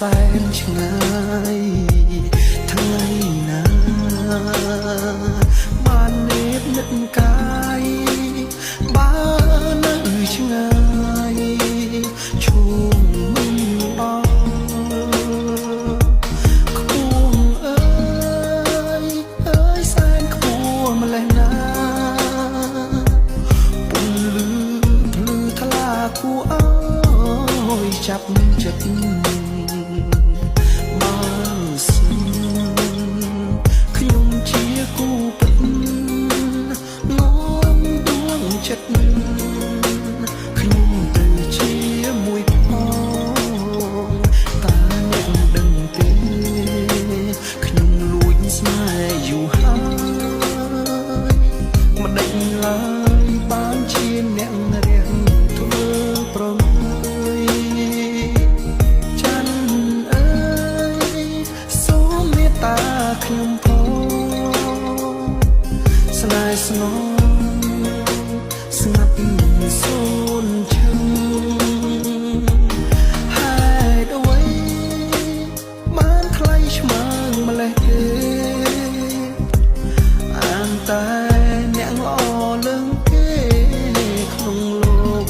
សែនឆ្ងាយថ្ងៃណាបាននេបនឹកកាយបើនៅឆ្ងាយឈូងមិនដល់ខ្ពស់អើយអើយសែនខ្ពស់ម្លេះណាពន្លឺភ្លឺថ្លាគួរឲ្យចាប់ចិត្ត បើសិនខ្ញុំជាគូពិតងំដួងចិត្តខ្ញុំទៅជាមួយផងតើអ្នកដឹងទេខ្ញុំលួចស្នេហ៍យូរហើយមិនដេញឡើយបានជាអ្នករៀងធ្វើប្រងើយ ច័ន្ទអើយសូមមេត្តាខ្ញុំផងស្នេហ៍ស្នងស្ងាត់សូនឈឹងហេតុអ្វីបានថ្លៃឆ្មើងម្លេះទេអានតែអ្នកល្អលើងគេក្នុងលោក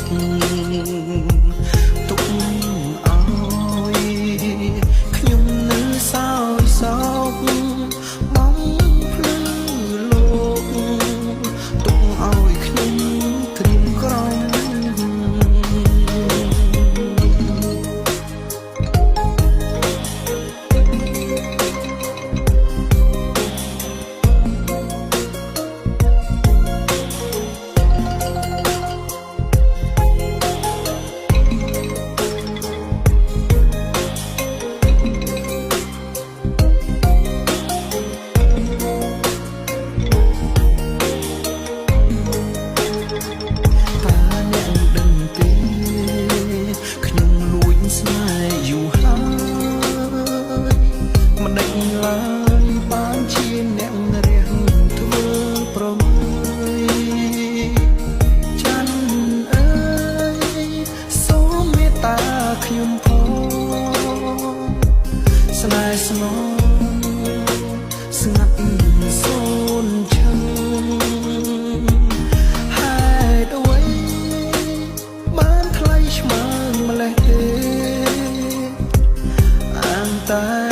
ទុកឲ្យខ្ញុំនៅសោយសោកបងភ្លឺលោកទុកឲ្យខ្ញុំក្រៀមក្រំ តើអ្នកដឹងទេខ្ញុំលួចស្នេហ៍យូរហើយមិនដេញឡើយបានជាអ្នករៀងធ្វើប្រងើយច័ន្ទអើយសូមមេត្តាខ្ញុំផងស្នេហ៍ស្នងស្ងាត់សូនឈឹង ហេតុអ្វីបានថ្លៃឆ្មើងម្លេះទេអានតែ